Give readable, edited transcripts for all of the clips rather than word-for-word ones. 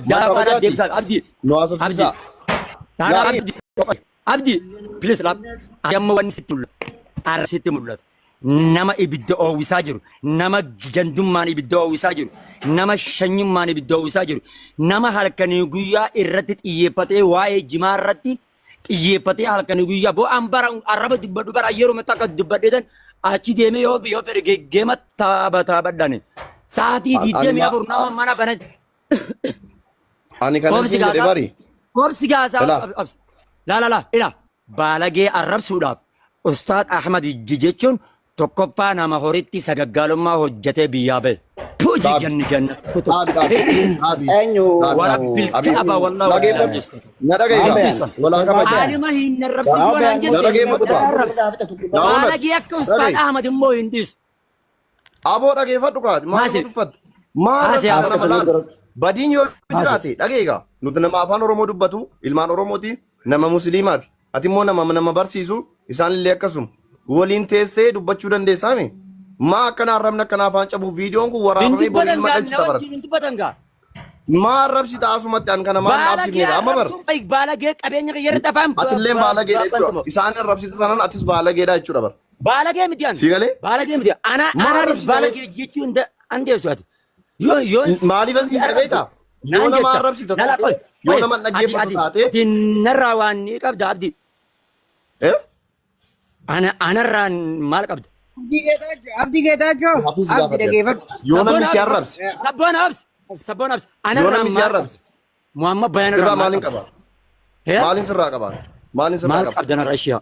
Mana Afaan kabajaati. deebisaa Abdi. Nu haasofsiisaa. Taana Yaa Abdi. Abdi please laap. Amma wanni sitti mul'atu. Arra sitti mul'atu. Nama ibidda oowwisaa jiru, nama gandummaan ibidda oowwisaa jiru, nama shanyummaan ibidda oowwisaa jiru, nama halkanii guyyaa irratti xiyyeeffatee waa'ee jimaa irratti xiyyeeffatee halkanii guyyaa bo'aan bara arraba dubbadhu bara yeroo takka dubbadheetan achi deemee yoo fedhe geggeema taaba taabadhani. Sa'aatii 24 nama mana bana. Ani kanan Obsi siin jedhe gaasaa. bari. Obsi gaasaa. Ilaa. Obsi. La la la ila. Baalagee arrabsuudhaaf Ustaad Ahmad jechuun tokkoffaa nama horitti sagaggaalummaa hojjetee biyyaa bahe. Puji Dhaabi. ganni ganna. Dhaabi dhaabi. Dhaabi. Eenyu? Dhaabi dhaabi. Warabbil Abiib. Kaaba wallah Dhageeffadhu. Na dhaga'i Maamee. Walaa kabaja. Aalima hin arrabsin Maamee. yoo naan Na jette dhageeffadhu hin ta'a. arrabsin. Yaa Umar. Baalagee akka Ustaad Dhaga'i. Ahmad immoo hin dhiisu. Aboo dhageeffadhu kaa. Maal Haase. nama tuffattu? Maal Haase, arrabsita haase. nama laal? Badiin yoo Haase. jiraate dhageegaa. Nuti nama afaan Oromoo dubbatu ilmaan Oromooti nama Musliimaati. Ati immoo nama nama barsiisu isaanillee akkasuma. Waliin teessee dubbachuu dandeessaami. Maa akkana arrabni akkana afaan cabu viidiyoon kun Hin waraabamee boru dubbatan ilma gaa dhalchita na bara. wajjin hin dubbatan gaa. Maa arrabsita asumatti an kana maal Baalagee dhaabsifneedha amma bara. arrabsuun baalagee qabeenya kiyya irratti afaan Atilleen baalageedha jechuudha. Isaan arrabsita taanaan atis baalageedha jechuudha bara. Baalagee miti ani. Si galee? Baalagee miti. Ana Maa anaanis arrabsita baalagee jechuu hin dandeessu ati. Yoo yoo Maaliif as hin beektaa? Yoo naan nama jetta. arrabsita Lala taate, qoy. yoo Qoy. nama hin Ati dhaggeeffatu ati taate, ati narraa waan ni qabda abdi. eh? Ana anarraa maal qabda? Abdii Geetaachoo, Abdii Geetaachoo, Gaafii si Abdii gaafadhe. dhageeffadhu. Yoo namni si Sabboon arrabse, Sabboon absi. Sabboon absi. yoo Anarraa namni si maal arrabse, qabda? Muhammad Bayan irraa sirraa maal maaliin qabda? qaba? Hee? Maaliin sirraa qaba? Maaliin sirraa Maal qaba? qabda narraa ishiyaa?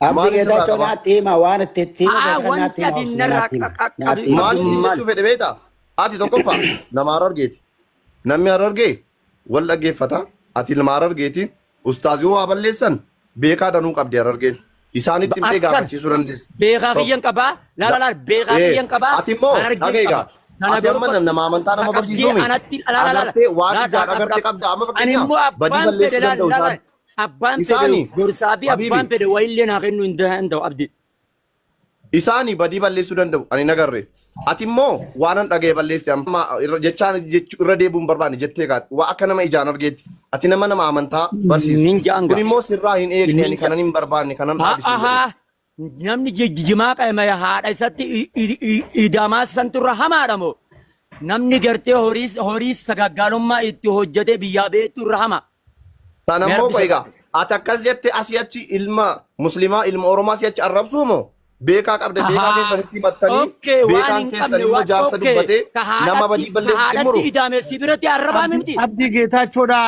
Abdii Maaliin sirraa Geetaachoo qaba? naatti hima waan itti itti hima Aa feete kan wanti naatti hima ati obsi narraa naatti hima naatti qabdu hima. Maaliin si maal? jechuu fedhe beektaa? Ati tokkoffaa nama Harargeeti. Namni Harargee wal dhaggeeffata. Ati ilma Harargeeti. Ustaaz yoo waa balleessan beekaa danuu qabdi Harargeen. Isaanitti himtee Akkana. gaafachiisuu dandeessa. Beekaa Tokko. kiyyan qabaa. Laala laala beekaa Eh, kiyyan qabaa. ati immoo Harargeen dhaga'i qaba. gaa. Sana Ati garuu amma nama amantaa nama qabdee barsiisuumi. anatti laala laala. Agartee waan ijaan agarte qabda. Amma Ani fakkeenyaaf immoo badii abbaan fedhe balleessuu laala danda'u laala. isaan. Abbaan fedhe Isaani gorsaa fi Habiibi abbaan fedhe wayillee naa kennuu hin danda'u abdi. Isaani badii balleessuu danda'u ani nagarre. Ati immoo waanan dhaga'e balleessite amma jechaan jechuu irra deebi'uu hin barbaanne jettee kaate waa akka nama ijaan argeetti. Ati nama nama amantaa barsiisu. Nin ja'an Kun gaa. immoo sirraa hin eegne Nin ani ja'a. kanan hin barbaanne kanan dhaabisiin jedhe. Ahaa namni jimaa qayma haadha isatti idamaa santurra hamaadha moo namni gartee horii horii sagaggaalummaa itti hojjetee biyyaa beektu irra hama. Sana Mee immoo rabbi qoy egaa sodaadhu. ati akkas jette asii achi ilma muslimaa ilma Oromoo asii achi arrabsuu moo beekaa qabda beekaa Ahaa. keessanitti himattanii Okay, waan beekaan hin keessan qabne immoo waan jaarsa okay dubbatee ka nama haadhatti badii ka balleessutti haadhatti muru. idaame si biratti arrabaa Abdii miti. Abdii Geetaachoodha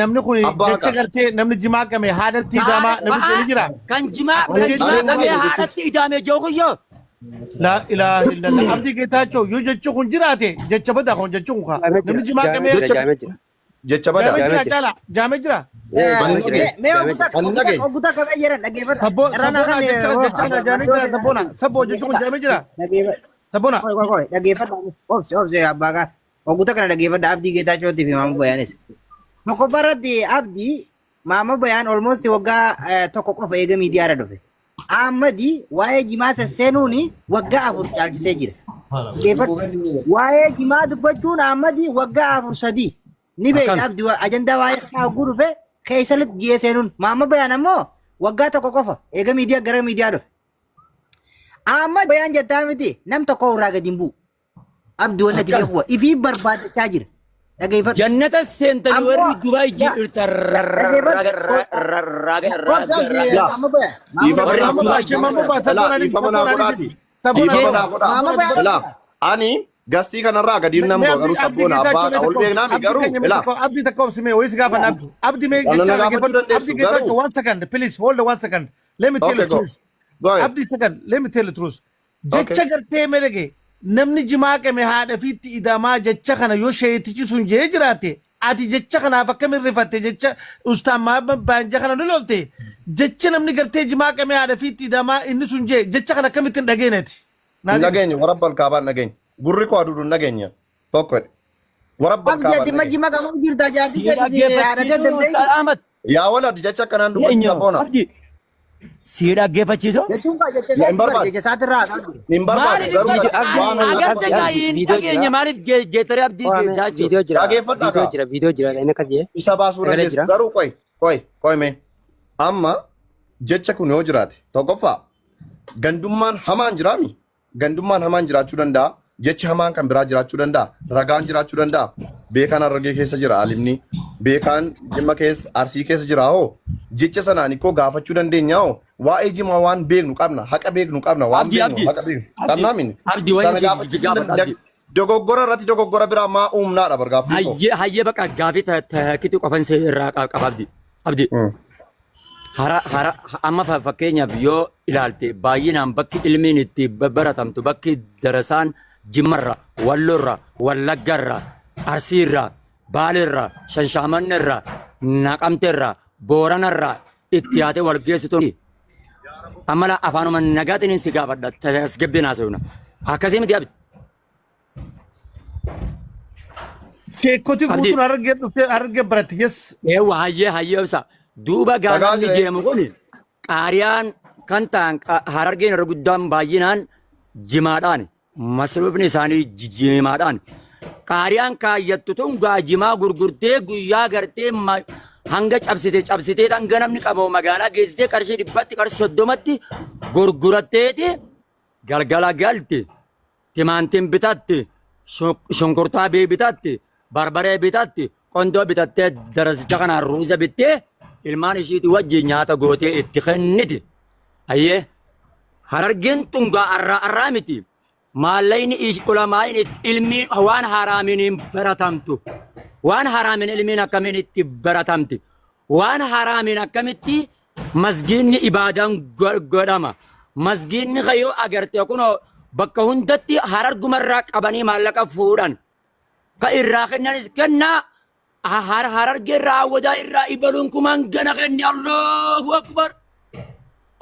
namni kun Abbaa jecha haqaa. gartee namni jimaa qame haadhatti Ka idaamaa haadha namni kun ni ba'aa jira. kan jimaa Wanti kan Ani jimaa hin qabee dhageenye jechuudha. haadhatti idaame jiru La ilaha illallah. Abdii Geetaachoo yoo jechi kun jiraate jecha badaa kun jechi kun kaa. Jaamee jira. Namni jimaa Jaamee qamee jira. Jecha Jaamee jira. jecha badaa. jaamee Jaamee jira jira. caala jaamee jira. Ee Ani jaamee hin jira. dhageenye. Mee Jaamee jira. Ani hin dhageenye. oguta qabee jiran dhaggeeffadha. Sabbo Irra naa sabboona kan jecha jecha kana jaamee jira sabboona sabboo jechi kun jaamee jira dhaggeeffadha. sabboona. Qoy qoy qoy dhaggeeffadha. Obsi obsi abbaa gaa. Oguta kana dhaggeeffadha Abdii Geetaachootii fi Maamuu Bayaanis. Tokkoffaa irratti Abdii Maamuu Bayaan almost waggaa 1 qofa eega miidiyaarra dhufe. Ahmadi waa'ee jimaa sesseenuun waggaa 4 caalchisee jira. Dhaggeeffadhu. Waa'ee jimaa dubbachuun Ahmadi waggaa 4 3 ni beekna Akkam. Abdi ajandaa waa'ee kanaa hogguu dhufe keessatti ji'ee seenuun. Maamuu Bayaan ammoo waggaa 1 qofa eega miidiyaa gara miidiyaa dhufe. Ahmad Bayaan jettaa miti nam tokko irraa gadi hin bu'u. Abdi wanni ati Akkam. beeku ifii barbaadachaa jira. Dhageeffadhu. Jannata seentanii Ammoo warri Dubaay yaa jirtan dhageeffadhu. Obsi obsi Yaa Maamuu Bayaan. Maamuu dhiifama warri naa Maamuu godhaa. Dubaay baa maamuu baa Ilaa sabboona ni dhiifama naa sabboona ni godhaati. sabboona Dhiifama Jees naa godhaa. Maamuu Bayaan. Ilaa ani gastii kanarraa gadi nan Mee bu'a garuu Abdii Abdii sabboona abbaa Geetaachoo mee haqa ol takka obsi beeknaami Abdii garuu keenya mee ilaa takka Abdii takka obsi mee wayis gaafa Abdii Abdii mee kana jecha na gaafachuu dhaggeeffadhu dandeessu Abdii Geetaachoo garuu one second please hold one second let me tell okay you go truth go ahead Abdii second let me tell you truth okay jecha gartee melege namni jimaa qame haadha fiitti idamaa jecha kana yoo sheeyitichi sun jee jiraate ati jecha kanaaf akkamiin rifatte jecha ustaan Mahammad Baanja kana ni lolte jecha namni gartee jimaa qame haadha fiitti idamaa inni sun jee jecha kana akkamitti hin dhageeneti naa hin deebisi. dhageenye warabba alkaabaa hin dhageenye gurri koo aduudu hin dhageenye tokko jedhe warabba Abdi alkaabaa ati hin dhageenye majji maqaa jirta jaartii Si keetii fi haadha kee dhaggeeffachiisuun dandeessu. Ustaad Ahmad. yaa walad jecha akkanaan dubbachuu Eenyu? sabboona Abdi. Si dhaggeeffachiisu? Jechuun kaa jecha Hin isaatti bar barbaadu. jecha isaatti irraa haasa'aa jiru. Hin barbaadu Maaliif garuu hin waan barbaadu? hanga Agarte qabu. gaa Abdi, hin viidiyoo dhageenye jira. maaliif jeetaree abdii Qo'ame daachuu? viidiyoo jira. Dhageeffadhaa Viidiyoo kaa. jira. Viidiyoo jira. Inni akkas jee. Isa baasuu Sagalee dandeessu. jira. Garuu qoy qoy qoy mee amma jecha kun yoo jiraate tokkoffaa gandummaan hamaan jiraami. Gandummaan hamaan jiraachuu danda'a. Jechi hamaan kan biraa jiraachuu danda'a. Ragaan jiraachuu danda'a. Beekaan Harargee keessa jira alimni. Beekaan Jimma keessa Arsii keessa jira hoo. Jecha sanaan ikkoo gaafachuu dandeenya hoo. Waa'ee Jimaa waan beeknu qabna. Haqa beeknu qabna. Waan Abdii beeknu abdii haqa beeknu abdii qabnaa mini. abdii wayii Sana si gaafachuu gaafadha abdii. Dogoggora irratti dogoggora biraa maa uumnaadha bargaaffii koo. Hayyee hayyee bakka gaafii takkitu qofan si irraa qaba abdii. Abdii. Hara hara amma fakkeenyaaf yoo ilaalte baay'inaan bakki ilmiin itti baratamtu bakki darasaan Jimmarra, Wallorra, Wallaggarra, Arsiirra, Baalirra, Shanshaamannirra, Naqamteerra, Booranarra itti yaatee wal geessitu. Amma laa afaanuma nagaatiin si gaafadha tasgabbiin haasofna. Akkasii miti abdi. Sheekoti Abdi. guutuun harargee dhuftee harargee baratti. Yes. Eewwa hayyee hayyee ibsa. Duuba gaa Dhagaa namni jira. deemu kun qaariyaan kan ta'an harargeen irra guddaan baay'inaan jimaadhaan masruufni isaanii jimaadhaan. Qaariyaan kaayyattu tun gaa jimaa gurgurtee guyyaa gartee hanga cabsite cabsitee hanga namni qabu magaalaa geessitee qarshii 100tti qarshii 30tti gurguratteeti galgala galti. Timaantiin bitatti, shunkurtaa bii bitatti, barbaree bitatti, qondoo bitattee darasicha kanaan ruuza bittee ilmaan ishiitii wajjin nyaata gootee itti kenniti. Ayyee harargeen tun gaa arraa arraa miti. Maallaqni ulamaa'iin itti ilmiin waan haraamiin hin baratamtu. Waan haraamiin ilmiin akkamiin itti baratamti. Waan haraamiin akkamitti masgiinni ibaadaan godhama. Masgiinni kan yoo agarte kunoo bakka hundatti harargumarraa qabanii maallaqa fuudhan. Ka irraa kennanis kennaa harargee irraa awwadaa irraa ibaluun kumaan gana kenni Allahu Akbar.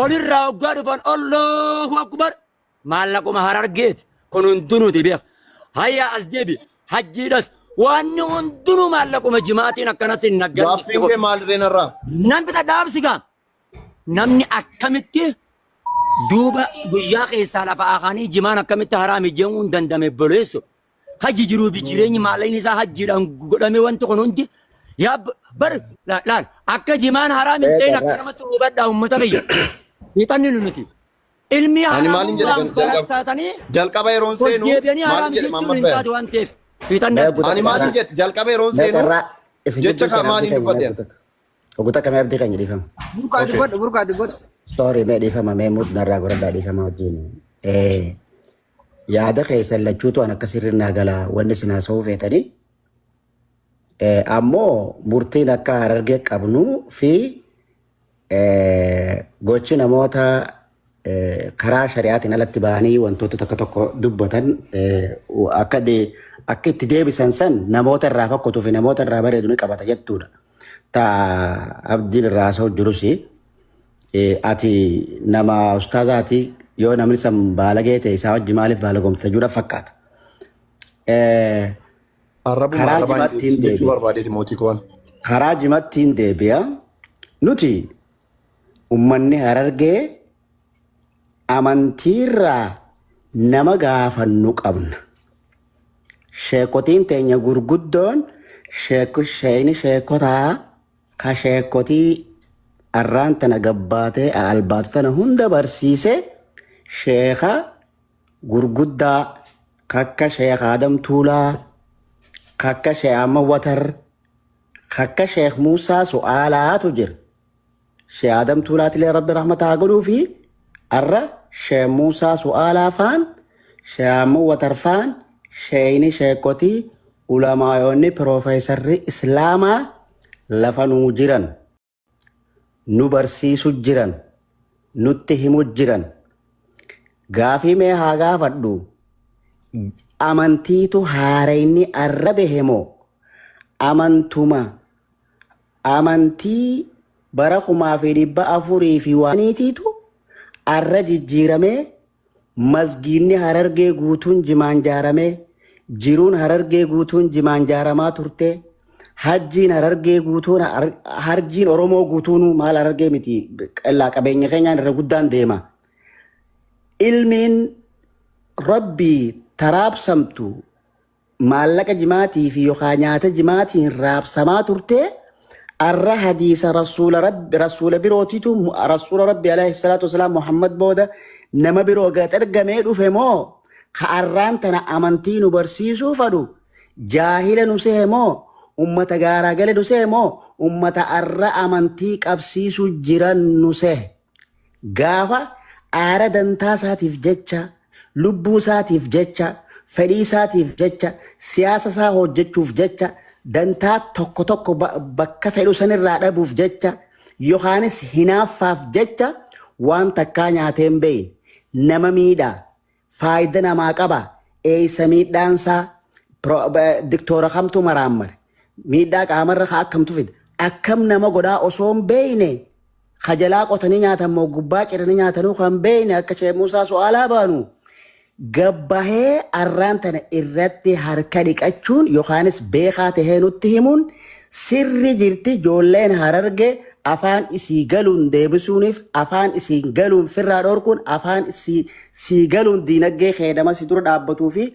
Olirraa hoggaa dhufan Allahu Akbar. Maallaquma harargeeti. Kun hundinuuti beek. Hayyaa as deebi. Hajjiidhas. Waanni hundinuu maallaquma jimaatiin akkanatti naggan. Gaaffiin kee maal irreen irraa? Namni dhaabsi gaa. Namni akkamitti duuba guyyaa keessaa lafa akaanii jimaan akkamitti haraami jechuun dandame boleessu. Hajji jiruu fi jireenyi maallaqni isaa hajjiidhaan godhamee wanti kun hundi yaa bar laal akka jimaan haraam hin ta'in akka namatti hubadhaa uummata kiyya. Hiixanni nu nuti. Ilmi Ani maalin jedhe haraamummaan jalqaba barattatanii jalqaba yeroon ol seenu deebi'anii maalin haraam jedhe jechuun Mahammad hin Bayan. taatu waan ta'eef. Fiixanni Mee abdi. Ani guutaa maalin carraa. jedhe jalqaba yeroon Mee seenu carraa isin jecha gidduu kaa seenaa abdii maaliin keenya mee dubbadhe? guutaa. Oguta kamee abdii keenya dhiifama. Burqaa Okay. dubbadhu burqaa dubbadhu. Sorry mee dhiifama mee muut narraa godhadhaa dhiifama wajjin. Yaada keessan lachuutu an akka sirri naa gala wanni isin haasa'uu feetanii. Ammoo murtiin akka harargee qabnu fi gochi namoota karaa shari'aatiin alatti bahanii wantoota tokko tokko dubbatan akka akka itti deebisan san namoota irraa fakkatuu fi namoota irraa bareedu ni qabata jettuudha. Ta abdiin irraa haasa'u jirus ati nama ustaazaati yoo namni san baalagee ta'e isaa wajji maaliif baalagomta jechuudha fakkaata. Arrabuma Karaa arrabaan jimaatti hin jechuu deebi'a. barbaadeeti mootii koo. Karaa jimatti hin deebi'a. Nuti ummanni harargee amantiirraa nama gaafannu qabna. Sheekotiin teenya gurguddoon sheeyni sheekotaa ka sheekotii arraan tana gabbaatee albaatu tana hunda barsiise sheeka gurguddaa kakka Sheekh Adam Tuulaa, kakka Sheekh Ahmad Watar, kakka Sheekh Muusaa Su'aalaatu jira. Sheekh Adam Tuulaatilee Rabbi rahmata haa godhuu fi arra Sheekh Muusaa Su'aalaa faan, Sheekh Ahmad Watar faan, sheeyni sheekotii ulamaayoonni piroofeesarri Islaamaa lafa nuu jiran. nu barsiisu jiran, nutti himu jiran. Gaafii mee haa gaafadhu. Amantiitu haarayni arra bahe moo amantuma amantii bara 1400 fi waaniitiitu arra jijjiiramee masgiinni harargee guutuun jimaan jaaramee jiruun harargee guutuun jimaan jaaramaa turte. Hajjiin Harargee guutuun harjiin Oromoo guutuun maal Harargee miti qellaa qabeenya keenyaan irra guddaan deema. Ilmiin Rabbii taraabsamtu maallaqa jimaatii fi yookaan nyaata jimaatiin raabsamaa turte arra hadiisa rasuula rabbi rasuula birootitu rasuula rabbi alayhi salaatu wasalaam Muhammad booda nama biroo gad ergamee dhufe moo ka arraan tana amantii nu barsiisuu fadhu jaahila nu sehe moo ummata gaaraa gale nu sehe moo ummata arra amantii qabsiisuu jiran nu sehe? Gaafa aara dantaa isaatiif jecha, lubbuu isaatiif jecha, fedhii isaatiif jecha, siyaasa isaa hojjechuuf jecha, dantaa tokko tokko bakka fedhu sanirraa dhabuuf jecha, yookaanis hinaaffaaf jecha waan takkaa nyaatee hin beekne, nama miidhaa, faayida namaa qaba, eessa miidhaansaa, diktoora kamtu maraammare, miidhaa qaamarra ka akkamtu fida, akkam nama godhaa osoo hin beekne, kajalaa qotanii nyaatan moo gubbaa ciranii nyaatanuu kan beekne akka Sheekh Muusaa su'aalaa baanu gabbahee arraan tana irratti harka dhiqachuun yookaanis beekaa tahee nutti himuun sirri jirti. Ijoolleen Hararge afaan isii galuun deebisuuniif, afaan isii galuun firraa dhorkuun, afaan isii galuun diinagdee kee nama si dura dhaabbatuu fi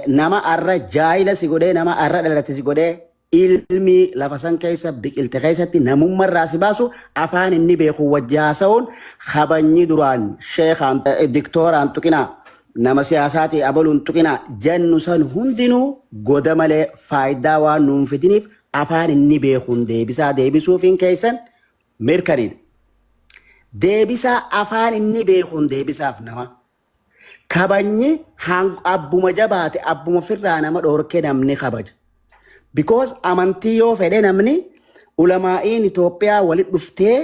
nama arra jaayila si godhee, nama arra dhalate si godhee, ilmi lafa san keessa biqilte keessatti namummarraa si baasu afaan inni beeku wajji haasa'uun kabanyii duraan sheekaan diktooraan tuqinaa, nama siyaasaatii abaluun tuqinaa jennu san hundinuu goda malee faayidaa waan nuun fidiniif afaan inni beekuun deebisaa deebisuufiin keessan mirkaniidha. Deebisaa afaan inni beekuun deebisaaf nama. Kabajni abbuma jabaate abbuma firraa nama dhoorkee namni kabaja. Because amantii yoo fedhe namni ulamaa'iin Itoophiyaa walit dhuftee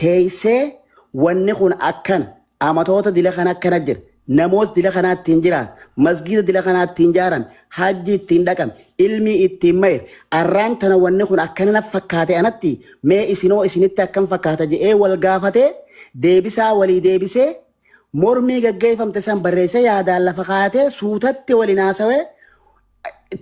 teessee wanni kun akkana, amatoota dila kana akkana jira, namoota dila kanaa ittiin jiraatan, masgiida dila kanaa ittiin ijaarame, hajji ittiin dhaqame, ilmi ittiin mayre, arraan tana wanni kun akkana na fakkaate, anatti mee isinoo isinitti akkam fakkaata jedhee wal gaafatee deebisaa walii deebisee mormii gaggeeffamte san barreessee yaadaan lafa kaatee suutatti waliin haasawee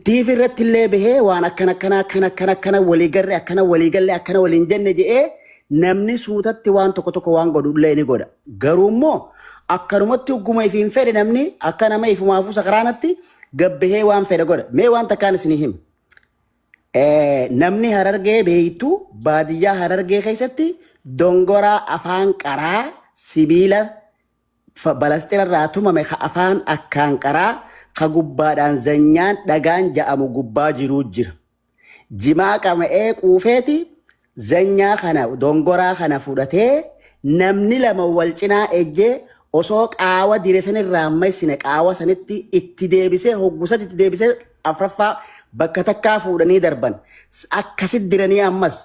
tiif irratti illee bahee waan akkana akkana akkana akkana akkana walii garre, akkana walii galle, akkana waliin jenne jedhee namni suutatti waan tokko tokko waan godhu illee ni godha. Garuu immoo akkanumatti hogguma ifiin fedhe namni akka nama ifumaafuu sakaraanatti gabbahee waan fedhe godha. Mee waan takkaan isinii hima. Namni Harargee beektu baadiyyaa Harargee keessatti dongoraa afaan qaraa sibiila balastira irraa tumame ka afaan akkaan qaraa ka gubbaadhaan zanyaan dhagaan ja'amu gubbaa jiruu jira. Jimaa qama'ee quufeeti zanyaa kana dongoraa kana fudhatee namni lama wal cinaa ejjee osoo qaawa dire sanirraa maysine qaawa sanitti itti deebisee hoggusatti itti deebisee afraffaa bakka takkaa fuudhanii darban. Akkasit diranii ammas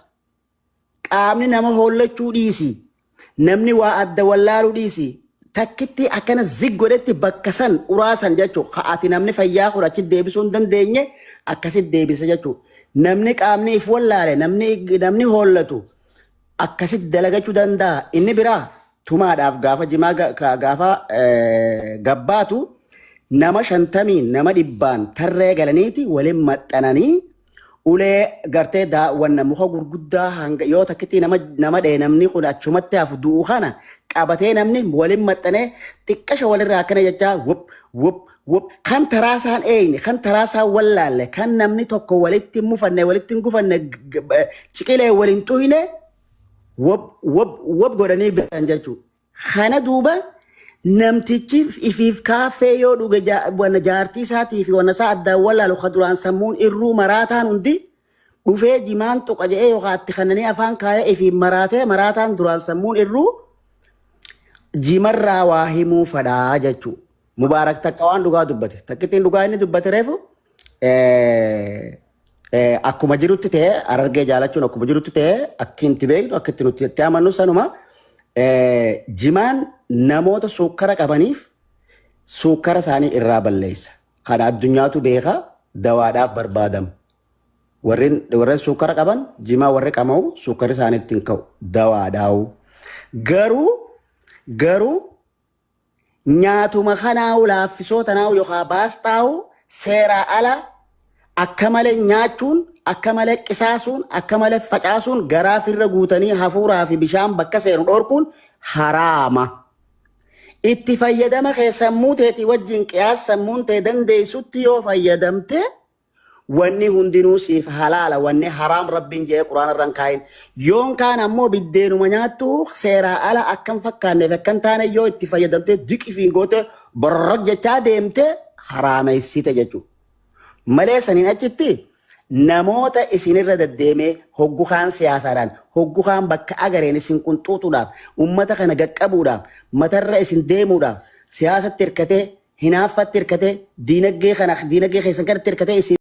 qaamni nama hollachuu dhiisi, namni waa adda wallaaluu dhiisi, takkitti akkana zig godhetti bakka san uraa san jechuu ka ati namni fayyaa kun achi deebisuu hin dandeenye akkasit deebisa jechuu. Namni qaamni if wallaale, namni hollatu akkasit dalagachuu danda'a. Inni biraa tumaadhaaf gaafa jimaa gaafa gabbaatu nama 50n nama 100n tarree galaniiti waliin maxxananii ulee gartee daawwanna muka gurguddaa hanga yoo takkitti nama dhee namni kun achumatti hafu du'u kana qabatee namni waliin maxxanee xiqqasha walirraa akkana jechaa wup wup wup, kan taraasaan eeyne, kan taraasaan wallaalle, kan namni tokko walitti hin mufanne, walitti hin gufanne, ciqilee waliin xuyne wop wop wop godhanii biran jechuudha. Kana duuba namtichi ifiif kaaffee yoo dhuge wanna jaartii isaatii fi wanna isaa addaan wallaalu ka duraan sammuun irruu maraataan hundi dhufee jimaan tuqa jedhee yookaan itti kannanii afaan kaayee ifiif maraatee maraataan duraan sammuun irruu jimarraa waa himuu fadhaa jechuudha. Mubaarak takka waan dhugaa dubbate. Takkittiin dhugaa inni dubbate reefu akkuma jirutti ta'e, Harargee jaalachuun akkuma jirutti ta'e, akki itti beeknu, akka itti nuti itti amannu sanuma. Jimaan namoota suukkara qabaniif suukkara isaanii irraa balleessa. Kana addunyaatu beeka, dawaadhaaf barbaadama. Warreen suukkara qaban jimaa warri qama'u suukkarri isaanii ittiin ka'u dawaadhaawu. Garuu nyaatuma kanaawu laaffisoo tanaawu yookaan baastaa'u seeraa ala akka malee nyaachuun Akka malee qisaasuun, akka malee facaasuun, garaa firra guutanii hafuuraa fi bishaan bakka seenu dhorkuun haraama. Itti fayyadama kee sammuu teetii wajjin qiyaas sammuun tee dandeessutti yoo fayyadamte, wanni hundinuu siif halaala. Wanni haraam Rabbiin jedhee Quraana irra hin kaayin. Yoon kaan ammoo biddeenuma nyaattu seeraa ala akkan fakkaanneef akkan taane yoo itti fayyadamte, diqifiin goote, borrok jechaa deemte, haraameessite jechuudha. Malee saniin achitti namoota isinirra deddeemee hoggu kaan siyaasaadhaan, hoggu kaan bakka agareen isin qunxuuxuudhaaf, ummata kana gaqqabuudhaaf, matarra isin deemuudhaaf, siyaasatti hirkatee, hinaaffatti hirkatee, diinagdee kana diinagdee keessan kanatti hirkatee isin